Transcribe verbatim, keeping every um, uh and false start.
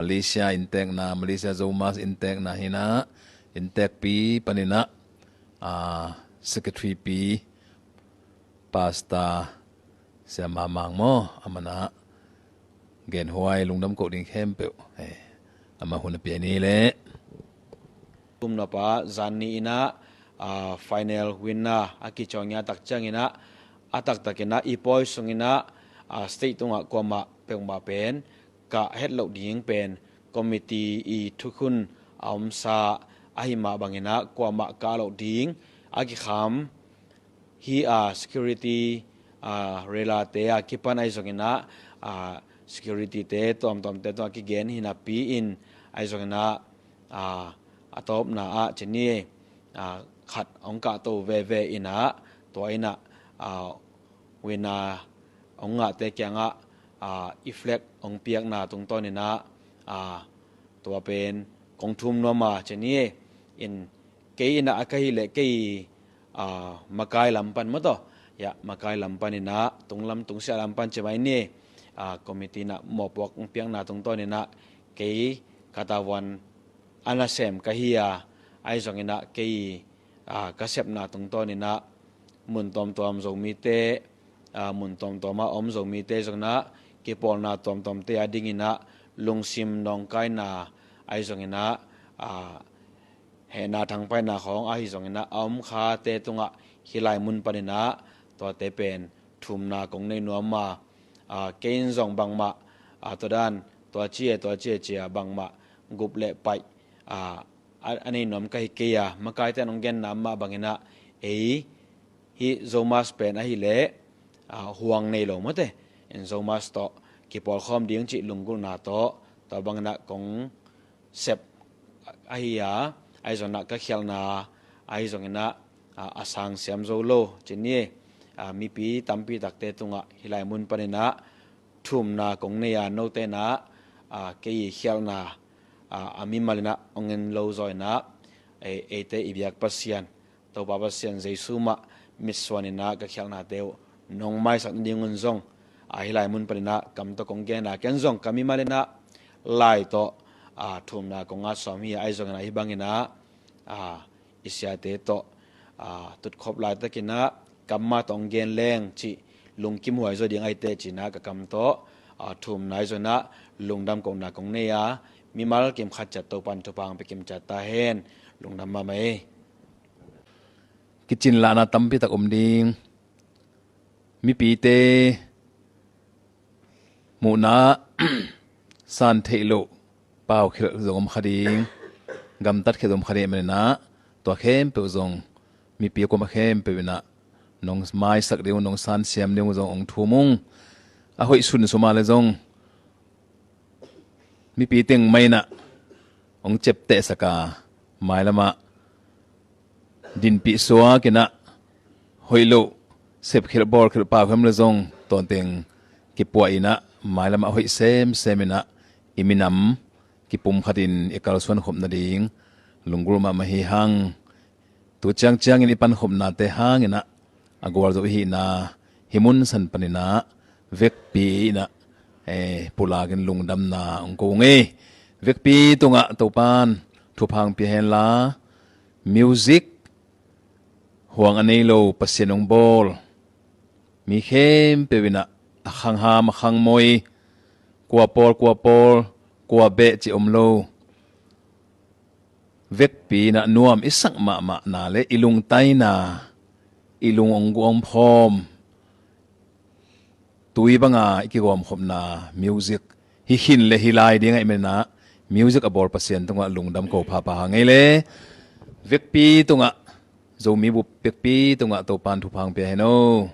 Malaysia inntekna, Malaysia Zomus inntekna hi-in ah, inntekpi panin ah, a, secretary pi, Pastor Sia Mamang maw, aman ah genhuai lungdam ko ding khempeuh, eh, amah hun a pia ni leh. Tumnop ah zan ni-in ah, a, final winner a kicawn ngiat tak ciangin ah, a taktakin ah i pawi sungin ah, a, stage tungah kuamah peuhmah pen kah het loh ding pen committee i thukhun a omsa ahi mah bangin ah kuamah kah loh ding a kikham hi. A, security, a, relate a kipan ahi zongin ah, a, security te tuamtuamte tungah kigen hi napi-in ahi zongin ah, a, a tawpna ah ci ni, a, khat hong kahto veve in ah, tua in ah, a, winner hong ngahte kiangah, a, i flag hong piakna tungtawnin ah, a, tua pen kong thum nuam a ci ni. In kei in ah a ka hih leh kei, a, makai lam pan maw taw, ya, makai lam panin ah, tunglam tungsiah lam pan ci mai ni. A, committee in ah mawhpuak hong piakna tungtawnin ah kei ka tavuan a nasem ka hi a, ahi zongin ah kei, a, ka sepna tungtawnin ah mun tuamtuam Zomite, a, mun tuamtuam a om Zomite zongin ah kipawlna tuamtuamte a dingin ah lungsim nawngkaina ahi zongin ah, a, hehna thangpaihna khawng ahi zongin ah a om khate tungah hih lai mun panin ah tuate pen thumna kong nei nuam a, a, kei in zong bangmah, a, tua dan, tua ci e, tua ci e ci a bangmah gup le paih, a, a, a nei nuam ka hi kei a, makaite in hong genna mah bangin ah ei hih Zomus pen ahih leh, a, huang nei lo maw te. In Zomus tawh kipawlkhawm ding cih lunggulhna tawh, tua bangin ah kong sep ahi a, ahi zongin ah ka khialhna ahi zongin ah, a, a sang siam zo lo ci ni. A, mipi tampi takte tungah hih lai mun panin ah thumna kong nei a, note in ah, a, kei i khialhna, a, a mimal in ah hong en lo zaw in ah, ei, eite i biak Pasian, Topa Pasian Jesu mah mitsuan in ah ka khialhnate uh nong maisak nadingun zong, a, hih lai mun panin ah kam tawh kong gen a, ken zong ka mimal in ah lai tawh, a, thumna kong ngat sawm hi a, ahi zongin ah hih bangin ah, a, i siate tawh, a, tutkhop laitakin ah kammal tawh hong gen leng cih lungkim huai zaw ding ahi teh ci-in ah ka kam tawh, a, thumna ahi zongin ah lungdam kohna kong nei a, mimal kim khat ciat Topa'n thupha hong pia kim ciat ta hen. Lungdam mahmah ei. Kicinlahna tampi tak om ding. Mipite muhna san theih loh paukhialh zong om kha ding, gamtat khialh zong om kha ding ahih manin ah, tua khempeuh zong mipi a kuamah khempeuh in ah nong maisak ding uh, nong sansiam ding uh zong hong thum ung. A hoih sunsum a leh zong mipi teng mah in ah hong ciaptehsak a, mailam ah dinpih suak in ah, hoih loh sepkhialh bawlkhialh pau hiam leh zong tawntung kipuah in ah, mailam ah hoih semsem in ah i minam kipumkhat in i kalsuan khop nading lunggulh mahmah hi hang. Tu ciangciangin i pankhopnate hangin ah a gualzo i hihna hih mun san panin ah vekpi in ah, eh, pulakin lungdamna hong ko ung ei. Vekpi tungah Topa'n thupha hong pia hen la, music huang a nei lo Pasian hong bawl mi khempeuh in ah, a khangham a khangmoi, kua pawl kua pawl, kua beh cih om lo, vekpi in ah nuam i sak mahmahna leh i lungtaina, i lung hong guangphawm tui banga i kigawmkhopna music hi khin leh hi lai ding ahih manin ah, music a bawl Pasian tungah lungdam ko phapha hang ei leh. Vekpi tungah, Zomi bup vekpi tungah Topa'n thupha hong pia hen aw.